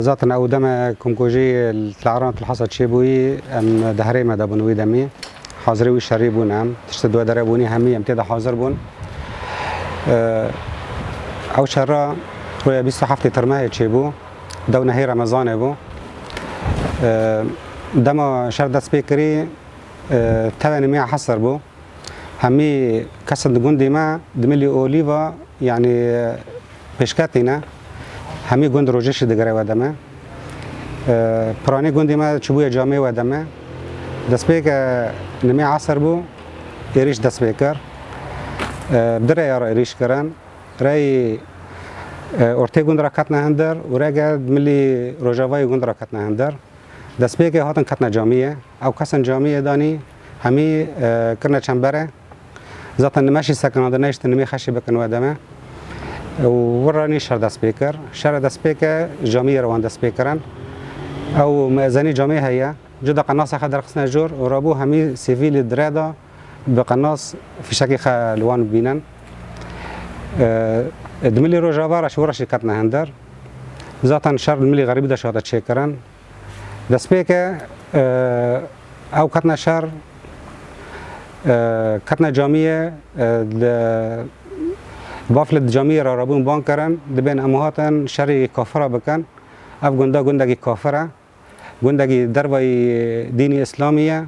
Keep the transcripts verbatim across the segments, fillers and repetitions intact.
Zaten ew deme komkujî li Tlaran Tilhasa çêbûyî, em di herêmê de bûn wî demî. Hazirê wî şerî bûn em. Tiştê di wê derê bûnî hemî em tê de hazir bûn. Ew şera roya bîst û heftê Tirmehê çêbû. Dew nehê Remezanê bû. Dema şer dest pê kirî, tevê nimêya hesir bû. Hemî kesên di gundê me di milî olî ve, yanî pêşketî ne. Hemî gund rojê jî digere wê demê. Piranî gundê me çûbûye camê wê demê. Destpêke nimê esir bû, êrîş dest pê kir. Di rêya re êrîş kirin. Rêyê ortê gund re ketine hundir û rêke di milî rojavayê gund re ketine hundir. Destpêkê hatin ketine camiyê. Ew kesên camiyê danî hemî, e, kirine çembere. Zaten nime jî sekinandin, nehiştin nimê xeşî bikin wê demê. Û wir re nî şer dest pê kir. Şer destpêke camiyê re wan dest pê kirin. Ew mezenî camê heye. Cuda qenasê xwe derxistine jor û rabû hemî sivîlî di rê de bi qenas fîşekê xwe li wan bînin. E, di milî rojava re jî wir re jî ketine hundir. Zaten şer di milî xerîbî de jî hate çêkirin. Destpêke, e, ew ketine şer, e, ketine camiyê, e, li baflê di camiyê re rabûn ban kirin, dibên em hatin şerî kafira bikin. Ev gunda gundekî kafir e, gundekî dervayî dînî îslamî ye.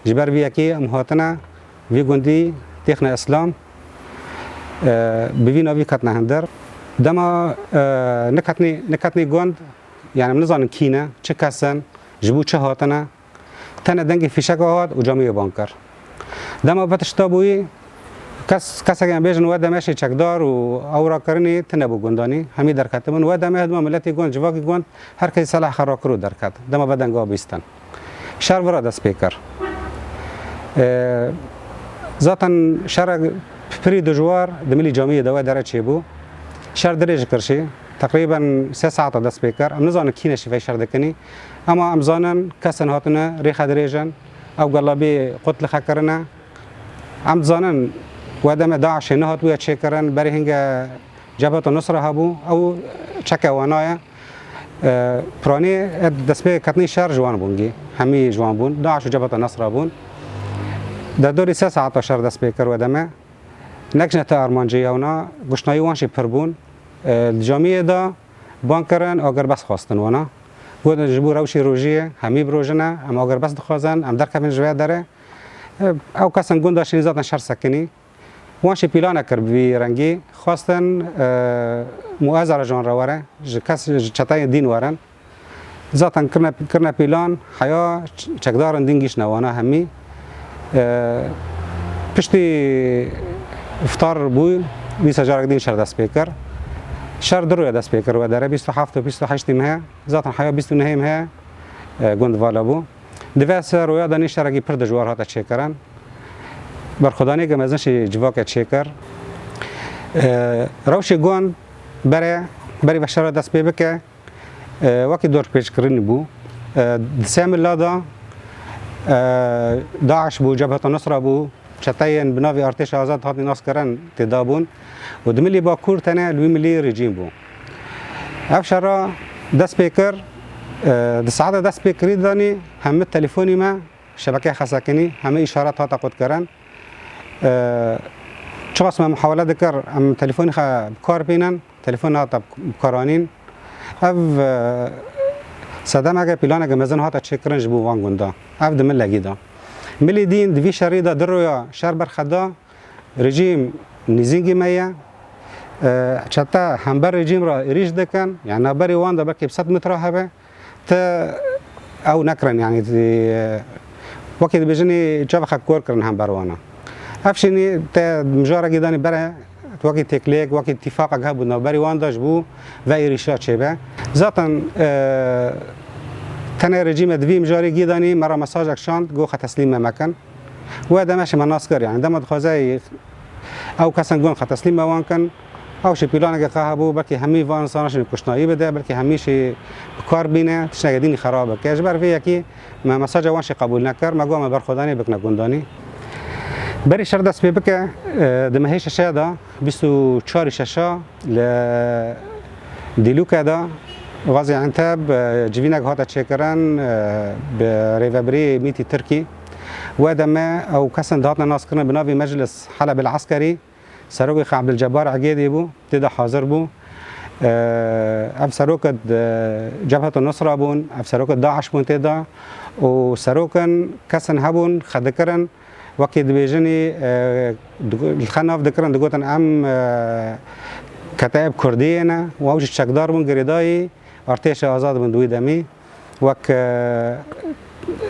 Ji ber vî yekê em hatine vî gundî têxine îslam, e, bi vî navî ketine hundir. Dema, e, niketnî, niketnî gund, yani em nizanin kî ne, çi kes in, ji bo çi hatine, tenê dengê fîşeka hat û camiyê ban kir. Dema vê tişta bûyî, kes, kesek em bêjin wê demê jî çekdar û ew rakirinî tune bû gundanî, hemî derketibûn. Wê demê hidma miletî gund, civakî gund, her kesî selah xwe rakir û derket. Dema vê denga bîstin. Şer vira dest pê kir. E, zaten şerek pirî dijwar di milî camiyê de wê derê çêbû. Şer dirêj kir jî. Teqrîben sê saeta dest pê kir. Em nizanin kî ne jî vê şer dikinî. Ema em zanin kesên hatine rêxe dirêjin. Ew gelabî qut li xwe kirine. Em dizanin wê demê DAIŞê nehatibûye çêkirin. Berî hinge Cebheta Nusra hebû, ew çeke wana ye. E, piranî, e, destpêketnî şer ji wan bûn gî. Hemî ji wan bûn. DAIŞ û Cebheta Nusra bûn. Derdorî sê saeta şer dest pê kir wê demê. Nek ji ne te armancê ya wana, guşnayî wan jî pir bûn. E, di camiyê de ban kirin, agirbest xwestin wana. Gotin ji bo rewşê rojiyê, hemî birojine, em agirbest dixwazin, em derkevin ji vê derê. E, ew kesên gunda şînî zaten şer sekinî. Wan jî pîlanek kir bi vî rengî, xwestin, e, muezera ji wan re were, ji kes, ji çeteyên dîn werin. Zaten kirine, kirine pîlan, heya ç-, çekdarên dîn gihîştine wana hemî. E, piştî iftar bû, dîsa carek din şer dest pê kir. Şer du roya dest pê kir wê derê, bîst û heft û bîst û heştê mehê. Zaten heya bîst û nehê mehê, e, gund vala bû. Di vê sê roya de nî şerekî pir dijwar hate çêkirin. Berxwedaniyeke mezin jî civakê çêkir. E, rewşê gund berê, berî vê şera dest pê bike, e, wekî dorpêçkirinî bû. E, di sê mila de, e, DAIŞ bû, Cebheta Nusra bû, çeteyên bi navê Artêşa Azad hatin naskirin têda bûn û di milî Bakur tenê li wî milî rejîm bû. Ev şera dest pê kir, e, di saeta dest pê kirî de nî hemî telefonî me şebekeyê xwe sekinî, hemî îşaret hate qutkirin. E, çiqas me muhawele dikir, em telefonî xwe bi kar bînin, telefon nehate bikaranîn. Ev, e, sedemeke pîlaneke mezin hate çêkirin ji bo van gunda. Ev di milekî de. Milî dîn di vî şerî de du roya şer berxwe da, rejîm nîzîngî me ye. E, çete hember rejîm re êrîş dikin, yani navberê wan de belkî bi sed metre hebe. Te ew nekirin, yani, e, wekî dibêjinî çavê xwe kor kirin hember wana. Ev şînî te mijarekî danî bere, wekî têkiliyek, wekî tîfaqek hebû navberî wan de ji bo vê êrîşa çêbe. Zaten, e, tenê rejîme di vî mijarê gî danî me re mesajek şand, got xwe teslîm me mekin. Wê demê jî me nas kir, yani dema dixwaze ew kesên gund xwe teslîm me wan kin, ew jî pîlaneke xwe hebû, belkî hemî van insana jî kuştnayî bide, belkî hemî jî bi kar bîne, tişteke dînî xerab bike. Ji ber vê yekî me mesaja wan jî qebûl nekir, me got me berxwedanê bikine gundanî. Berî şer dest pê bike, e, di mehê şeşê de, bîst û çarî şeşa li Dîlûke de, Gazî Enteb, e, civînek hate çêkirin, e, bi rêvebirî Mîtî Tirkî. We deme ew kesin dihatine naskirin bi navê Meclis Heleb el Eskerî. Serokê xwe Ebdulcebar Egêdî bû, tê de hazir bû. E, ev serokê di Cebhet Nusra bûn, ev serokê DAIŞ bûn tê de û serokin kesin hebûn, xedikirin. Wekî dibêjinî, e, digo-, li xwe nav dikirin, digotin, "Em, e, keteyê bi Kurdiyê ne." Û ew jî çekdar bûn, girêdayî artêşa azad bûn di wî demî. Wek, e,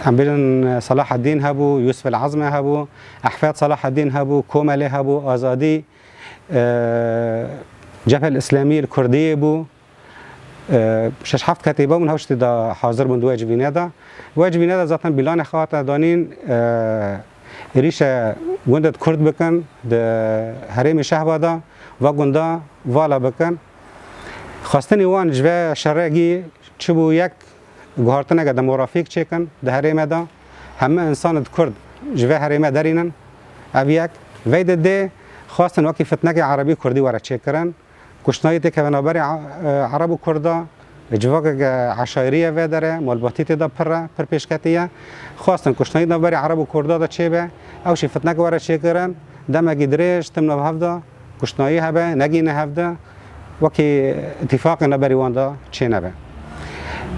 em bêjin, Selahaddîn hebû, Yusuf El Azme hebû, Ehfed Selahaddîn hebû, Komelê hebû, Azadî, e, Cebhel Îslamî li Kurdiyê bû. E, şeş heft ketîba bûn, hewştî de hazir bûn di wê civînê de. Wê civînê de zaten pîlanê xwe hate danîn, e, êrîşe gundê di Kurd bikin, di herêmê Şehba de, va gunda vala bikin. Xwestinê wan ji vê şerekî çi bû, yek guhartineke demografîk çêkin di herême de, hemî însanê di Kurd ji vê herême derînin, ev yek. Vey de dê xwestin wekî fitnekê Erebî Kurdî were çêkirin. Kuştnayî têkeve navberê, e, Ereb û Kurda, civakeke eşayirî ye vê derê, malbatî tê de pir e, pir pêşketî ye. Xwestin kuştnayî navberê Ereb û Kurda de çêbe, ew jî fitneke were çêkirin, demekî dirêj tim nav hev de kuştnayî hebe, negîne hev de, wekî îtîfaqê navberî wan de çênebe.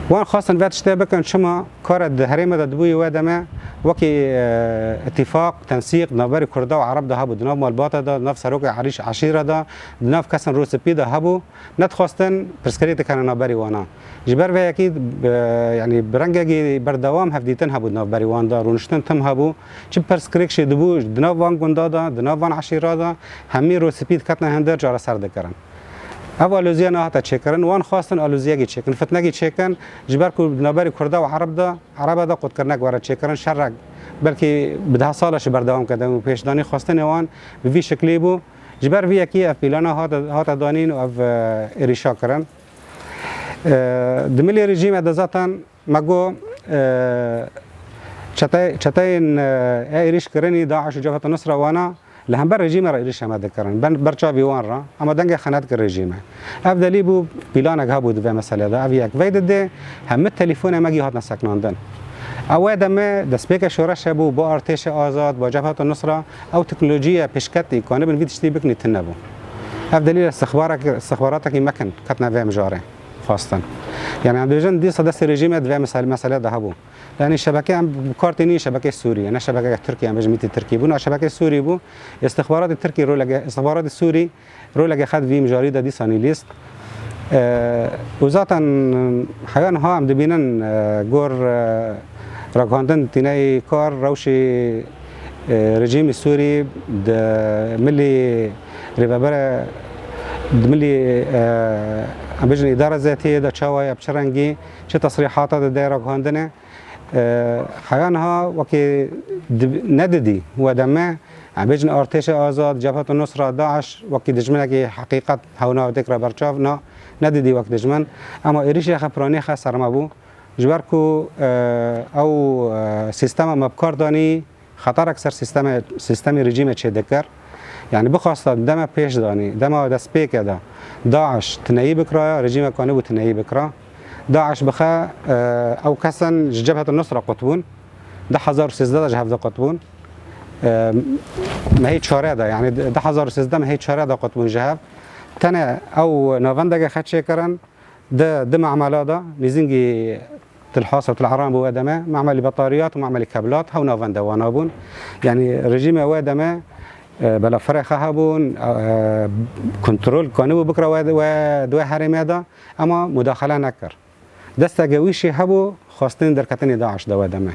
Wan xwestin vê tiştê bikin, çima kare di herêmê de dibûyî wê demê wekî, e, îtîfaq, tensîq di navberî Kurda û Ereb de hebû, di nav malbata de, di nav serokê erîş-, eşîre de, di nav kesên rûspî de hebû, nedixwestin pirsgirêk dikene navberî wana. Ji ber vê yekî, e, yanî bi rengekî berdewam hevdîtin hebû di navberî wan de, rûniştin tim hebû. Çi pirsgirêk jî dibû, di nav van gunda de, di nav van eşîra de, hemî rûspî diketine hundir, çareser dikirin. Ev alozîye nehate çêkirin, wan xwestin aloziyekî çêkin, fitnekî çêkin, ji ber ku di navberî Kurda û Ereb de, Ereba de qutkirinek were çêkirin, şerek belkî bi deha sala jî berdewam ke, demû pêşdanî xwestinê wan bi vî şiklî bû. Ji ber vî yekî ev pîlana hate, hate danîn û ev, e, êrîşa kirin. E, di milê rejîme de zaten me got, e, çetey-, çeteyên, e, ê êrîş kirinî, DAIŞ û Cebhet Nusra wana, li hember rejîmê re êrîşa me dikirin, ben, ber çavî wan re, ema dengê xwe nedikir rejîme. Ev delî bû, pîlanek hebû di vê meselê de, ev yek. Vey didê, hemî telîfonê me gî hatine seknandin. Ew wê demê destpêkê şoreşê bû, bo artêşê azad, bo Cebhet Nusra, ew teknolojiye pêşketî, kanibin vî tiştî bikinî, tune bû. Ev delîl e, istixbarek-, istixbaratekî me kin, ketine vê mijarê, xwestin. Yani, em dibêjin, dîsa destê rejîmê di vê mesel-, meselê de hebû. Yani şebeke em bi kar tînî, şebeke Sûrî ye, ne şebeke Tirkiye, em bêjin mîtî Tirkî bû, ne şebeke Sûrî bû. Îstixbaratê Tirkî roleke, îstixbaratê Sûrî roleke xwe di vî mijarî de dîsa nivîst. Eee, û zaten heya niha em dibînin, eee, gor, eee, ragihandin tîneyî kar rewşî, eee, rejîmê Sûrî di milî rêvebere, di milî, eee, em bêjin îdara zetiyê de çawa ye, bi çi rengî, çi tesrîhata dide ragihandinê. E, heya niha wekî dib-, nedidî we demê, em bêjin artêşê azad, Cebhet Nusra, DAIŞ, wekî dijminekî heqîqet hewna dikira berçav, na, nedidî wek dijmin. Ema êrîşê xwe piranî xwe ser me bû. Ji ber ku, e, ew, e, sîstema me bi kar danî, xeterek ser sîstemê, sîstemê rejîmê çêdikir. Yani bixwasta dema pêş danî, dema destpêkê de DAIŞ tineyî bikiraya, rejîmê kanî bû tineyî bikira. DAIŞ bixe, e, ew kesin ji Cebhet Nusra qut bûn. Du hezar û sêzdeh de ji hev de qut bûn. E, mehê çare de, yani du hezar û sêzdeh mehê çare de qut bûn ji hev. Tenê ew navendeke xwe çêkirin. Di, di memela de nêzîngî Til Hasa û Til Eran bû wê demê, memelî Betariyat û memelî Keblat hew navenda wana bûn. Yanî rejîmê wê demê, e, belafirê xwe hebûn, e, kontrol kanîbû bikira wê, wê, di wê herêmê de, ema mudaxele nekir. Desteke wî jî hebû, xwestin derketinê DAIŞ de wê demê.